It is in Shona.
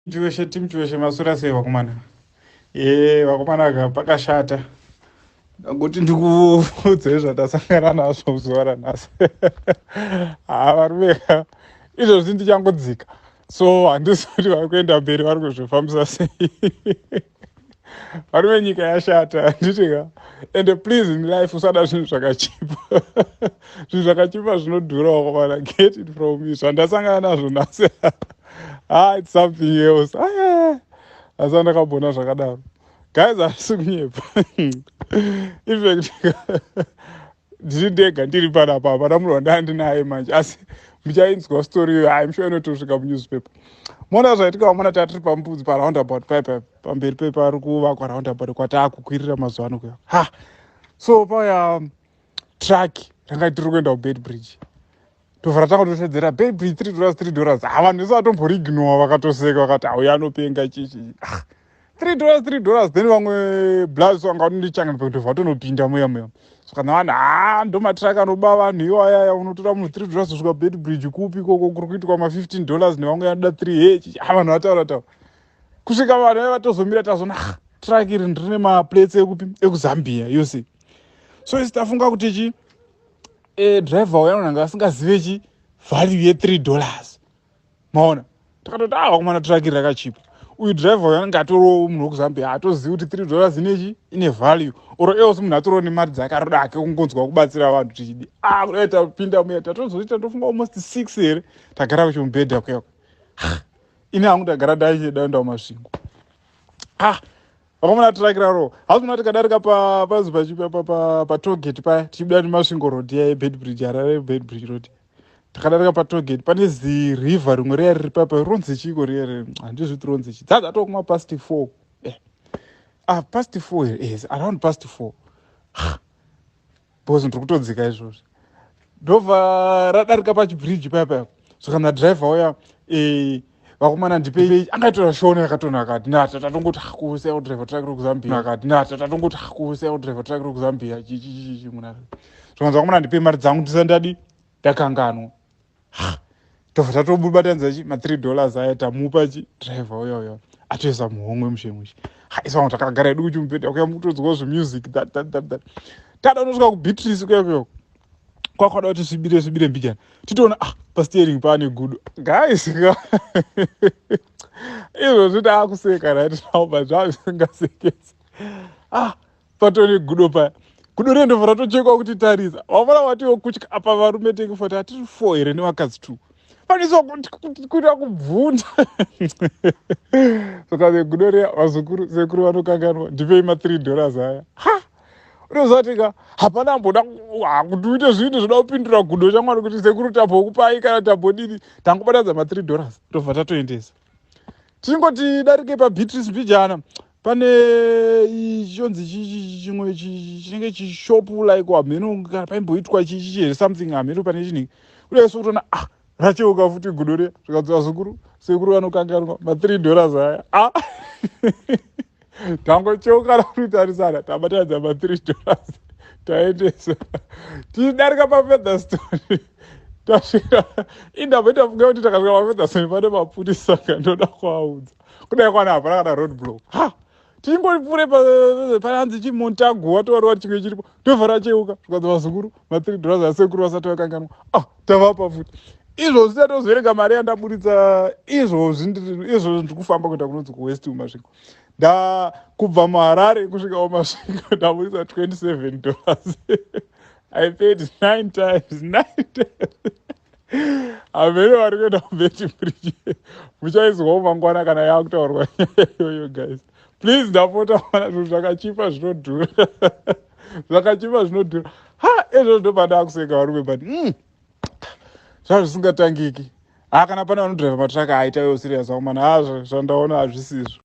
Chiweshe team Chiweshe, masura sei vakomana? E vakomana ka, pakashata. Ndakuti ndikuudzei zvatasangana nazvo zuva ranhasi. Ha, varume ka, izvozvi ndichangodzika, so handisi kuti vari kuenda mberi vari kuzvifambisa sei. Varume, nyika yashata, handiti ka? And please, in life usada zvinhu zvakachipa. Zvinhu zvakachipa zvinodhura, vakomana. Get it from me, zvandasangana nazvo nhasi, ah, it's something else. Asi andakambona zvakadaro, guys, handisi kunyepa. In fact, ndiri ndega, ndiri panapa, hapana munhu wandaa ndinaye manje, asi muchainzwa story iyoyo. Hai, musho inotosvika munewspaper. Mona zvaitika, vamona, tatiri pambudzi paroundabout paipa pamberi pepari kuvakwa roundabout kwataakukwirira mazuva ano kuya. Ha, so paya truck ranga tiri kuenda kuBeitbridge, tobva ratanga kutotedzera Beitbridge, $3, $3. Ha, vanhu vese vatomboriignowa, vakatoseka, vakati, "Auya anopenga chichi, $3, $3." Then vamwe blas vanga vanondichanga, tobva vatonopinda muya muya. So kana vanhu, ha, ndo matruck anoba vanhu iwayaya. Unotora munhu $3 kusvika Beitbridge kupi ikoko kuri kuitwa ma15 dollars nevamwe vanoda 3 h. Ha, vanhu vataura taura kusvika vanhu vai vatozomira. Tazona truck iri ndine maplates ekupi, ekuZambia yose. So isi tafunga kuti chi driver uya unanga asingazive chi value ye$3. Maona, takatoti, "Ah, vakomana, truck iri rakachipa." Uyu driver uyu anenge atoriwo munhu wekuZambia, haatozivi kuti $3 inechi, ine value, or else munhu atoriwo nemari dzake, aroda hake kungonzwa kubatsira vanhu tichidi. Ah, kudai tapinda muya, tatozoita tofunga almost 6 here, tagara kuchimubhedha kuyako. Ini hangu ndagara ndaichida kuMasvingo. Ah, vakomana, truck raro hauzona. Tikadarika pazi patollgate paya, tichibuda neMasvingo Road iya yeBeitbridge, Harare Beitbridge Road, takadarika patollgate, pane ziriver rimwe riya riri papa, ronzi chiko riya? Handizviti ronzi chi. Dzadzatoo kuma past 4, ah, past 4 here? Yes, around past 4, because ndiri kutodzika izvozvi. Ndobva radarika pachibridge paya paya. Saka nadhiraivha uya, "Vakomana, ndipei." Angaitora Shona yakatonaka. Ndinata tatongoti kusiya kudhiraivha truck rekuZambia akati, ndinata tatongoti kusiya kudhiraivha truck rekuZambia chichichichi muna. Zvakanzi, "Vakomana, ndipei mari dzangu, ndisati ndadi ndakanganwa." Tobva tatobubatanidza chi ma$3 aya, tamupa chi dhiraivha uya uya, atoisa muhomwe mushe mushe. Isa vanhu, takagara edu kuchimubhedha kuya, mukutodzwawo zvemusic that that that that. Tada unosvika kuBeatrice kuya kuya, kwakwada kuti svibire svibire mbijana, titoona, ah, pasteering paane gudo. Guys, izvozvi taakuseka right now, but zvazvisingasekesi. Ah, patone gudo paya, gudo rendobva ratochekwa kuti tarisa. Vamona vatiwo kutya apa, varume tenge 40, hatiri four here nevakadzi two, paniswa kuita kubvunda. Saka gudo riya, "Vazukuru, sekuru vanokanganwa, ndipei ma$3 aya." Ha, unoziva tika hapana amboda kuti uite zvinhu zvoda kupindura gudo chamwari kuti sekuru tambokupai kana tambodini. Tangobatadza ma$3, tobva tatoendesa. Tichingoti darike paBeatrice mbijana, pane chonzi chimwe chinenge chishop like hameno kana paimboitwa chichi here, something, hameno pane chinenge kudai. So kutoona, ah, racheuka futi gudo riya. Zvikanzi, "Vazukuru, sekuru vanokanganwa, ma$3 aya." Ah, tangocheuka kutarisana, tabatanidza ma$3, taendesa. Tichidarika paFeatherstone, tasvika indamboita funga kuti takasvika paFeatherstone pane mapurisa, kandoda kuaudza kudai kwana hapana kana road block. Ha, tichingopfuure pananzi chiMontagu, watowarwa chimwe chiripo, ndobva racheuka. Zvikanzi, "Vazukuru, ma$3 asekuru vasati vakanganwa." Ah, tavapa futi. Izvozvi tatozoverenga mari yandaburitsa izvozvi. Izvozvi ndiri kufamba kuenda kunonzi kuWest uMasvingo. Nda kubva muHarare kusvika kuMasvingo ndaburitsa $27. I paid nine times, nine times. Hamene vari kuenda kuBeitbridge, muchaizwawo mangwana kana yaakutaurwa nyaya iyoyo. Guys, please, ndapota mana, zvinhu zvakachipa zvinodhura, zvakachipa zvinodhura. Ha, izvozvo ndobva kuseka varume, but zvazvisingatangiki. Ha, kana pane vanodhiraivha matruck, aitaiwo serious, vakomana. Ha, zvandaona hazvisizvo.